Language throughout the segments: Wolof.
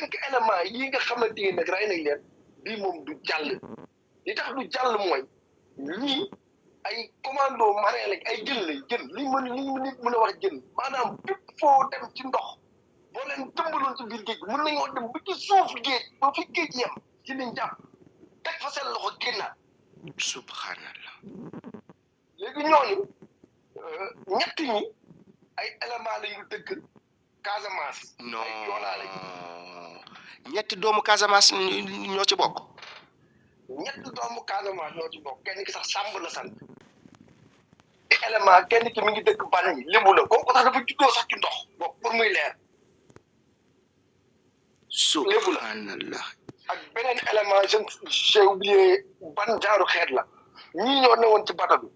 5 éléments yi nga xamante ni nag rey nañ leen bii moom du jàll li tax du jàll mooy ñii ay commando marin lañ ay jën lañ jën liñ nit mën a wax jën maanaam bépp foo dem ci ndox boo leen tëmbaloon ci biir géej mën nañoo dem ba ci suuf géej ba fi géej yem ci liñ jàpp teg fa seen loxo génnaat. subhanallah. léegi ñooñu ñett ñi ay éléments la ñu dëkk Casamance. non ay joolaa lañ. ñetti doomu Casamance ñoo ci bokk. ñett doomu Casamance ñoo ci bokk kenn ki sax Samb la sant. élément kenn ki mi ngi dëkk Bargny Lébu la kooku sax dafa juddoo sax ci ndox bokk pour muy leer. subhanallah. ak beneen élément j'ai oublié ban jaaru xeet la ñii ñoo newoon ci bato bi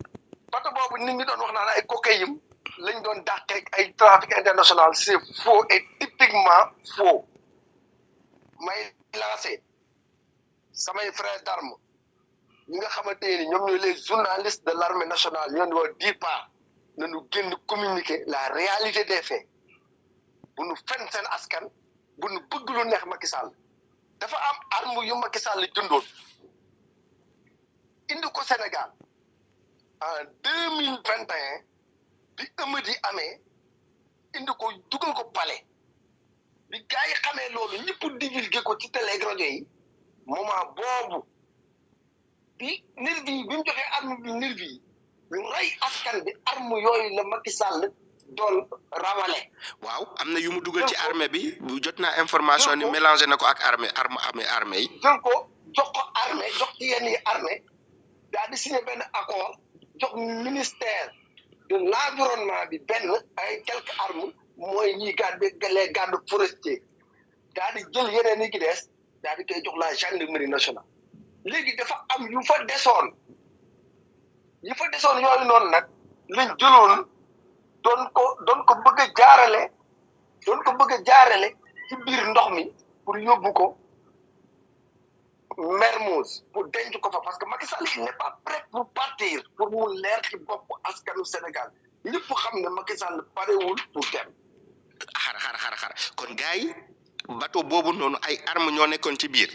bato boobu nit ñi doon wax naan ay cocaïne lañ doon dàqee ay trafic international c'est faux et typiquement faux may lancé samay frères d'armes ñi nga xamante ni ñoom ñooy les journalistes de l'armée nationale ñoo di wax DIPA nañu génn communiquer la réalité des faits bu nu fen seen askan bu nu bëgg lu neex Macky Sall dafa am arme yu Macky Sall jëndoon indi ko Sénégal en 2021 bi ëmët yi amee indi ko dugal ko palais bi gars yi xamee loolu ñëpp divulgué ko ci télé ak rajo yi moment boobu bi nervi yi bi mu joxee arme bi nervi yi ñu rey askan bi arme yooyu la Macky Sall doon rawale. waaw am na yu mu dugal ci armée bi bu jot naa information ni mélangé na ko ak armée yi. jël ko jox ko armée jox ci yenn yi armée daal di signé benn accord jox ministère de l'environnement bi benn ay quelques armes mooy ñiy les gardes forestiers daal di jël yeneen yi ki des daal di koy jox la gendarmerie nationale. léegi dafa am yu fa desoon yooyu noonu nag lañ jëloon doon ko bëgg a jaarale ci biir ndox mi pour yóbbu ko Mermoz pour denc ko fa parce que Macky Sall il n'est pas prêt pour partir pour mu leer ci bopp askanu Sénégal ñëpp xam ne Macky Sall parewul pour dem. xar kon gars yi bateau boobu noonu ay armes ñoo nekkoon ci biir.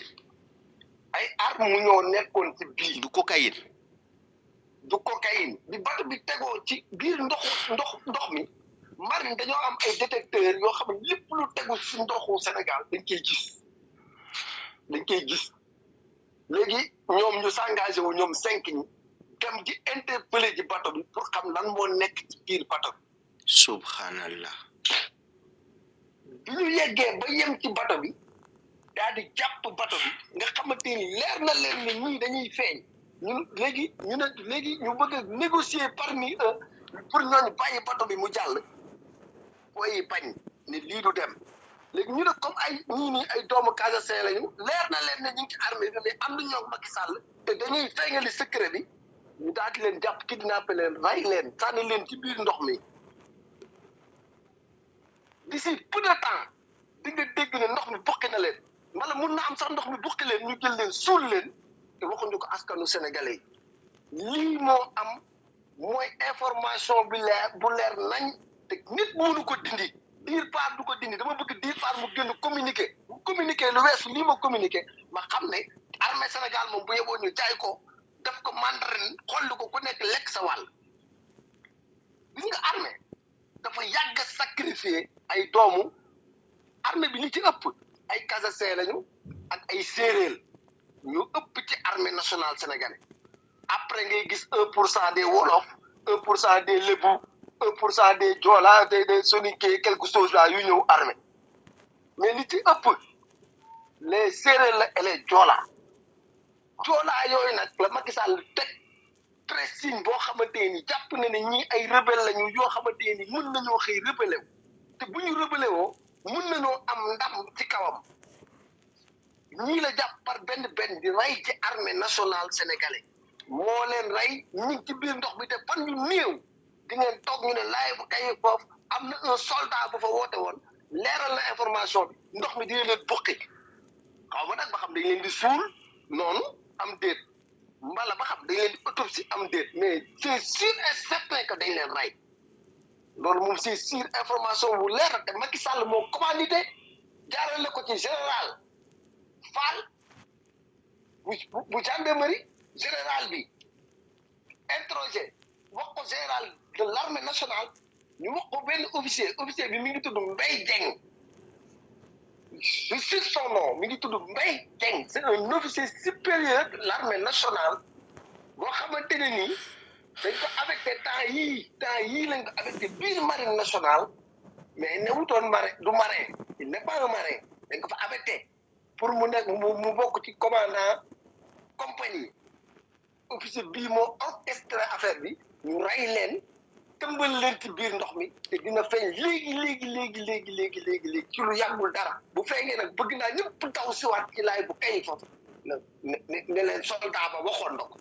ay armes ñoo nekkoon ci biir. du cocaïne. bi bateau bi tegoo ci biir ndox mi marine dañoo am ay détecteurs yoo xam ne lépp lu tegu ci ndoxu Sénégal dañ koy gis léegi ñoom ñu s'engagé wu ñoom 5 ñi dem di interpeller ji bateau bi pour xam lan moo nekk ci biir bateau bi. subhanallah. bi ñu yeggee ba yem ci bateau bi daal di jàpp bateau bi nga xamante ni leer na leen ni ñii dañuy feeñ ñun léegi ñu bëgg a négocier parmi eux pour ñooñu bàyyi bateau bi mu jàll booy bañ ni lii du dem léegi ñu ne comme ñii nii ay doomu Casamance lañu leer na leen ne ñu ngi ci armée bi mais am na ñoo Macky Sall te dañuy feeñali secret bi ñu daal di leen jàpp kidnappé leen rey leen sànni leen ci biir ndox mi d'ici peu de temps di nga dégg ne ndox mi bokki na leen wala mun na am sax ndox mi bokki leen ñu jël leen suul leen te waxuñu ko askanu sénégalais yi lii moo am mooy information bu leer nañ te nit mënu ko dindi diir paar du ko dindi dama bëgg diir paar mu gën a communiquer bu communiquer lu weesu lii ma communiquer ma xam ne armée Sénégal moom bu yeboo ñu jaay ko def ko mandarin xolli ko ku nekk lekk sa wàll gis nga armée dafa yàgg a sacrifier ay doomu armée bi li ci ëpp ay Casamance lañu ak ay séeréer ñu ëpp ci armée nationale sénégalaise après ngay gis 1% des Wolof 1% des Lébu 1% des Joola des Soninké quelque chose là yu ñëw armée mais li ci ëpp les séeréer la et les Joola yooyu nag la Macky Sall teg pressing boo xamante ni jàpp na ne ñii ay rebelle lañu yoo xamante ni mën nañoo xëy rebelle wu te bu ñu rebelle woo mën nañoo am ndam ci kawam ñii la jàpp par benn di rey ci armée nationale sénégalaise moo leen rey ñu ngi ci biir ndox bi te fan yu néew di ngeen toog ñu ne laay bu kay foofu am na un soldat bu fa woote woon leeral na information bi ndox mi dina leen bokki xaw ma nag ba xam dañ leen di suul noonu am déet mbala ba xam dañ leen di autopsie am déet mais c'est sûr et certain que dañ leen rey loolu moom c'est sûr information bu leer te Macky Sall moo commandité jaarale ko ci général Fall bu gendarmerie général bi interrogé wax ko général de l'armée nationale ñu wax ko benn officier bi mi ngi tudd Mbaye Dieng je sais son nom mi ngi tudd Mbaye Dieng c'est un officier supérieur de l'armée nationale boo xamante ne nii dañ ko affecté temps yii lañ ko affecté biir marine nationale mais newutoon marin du marin il n'est pas un marin dañ ko fa affecté pour mu nekk mu bokk ci commandant compagnie officier bii moo orchestré affaire bi ñu rey leen tëmbal leen ci biir ndox mi te dina feeñ léegi ci lu yàggul dara bu feeñee nag bëgg naa ñëpp taw siwaat ci laay bu kay foofu ne leen soldat ba waxoon na ko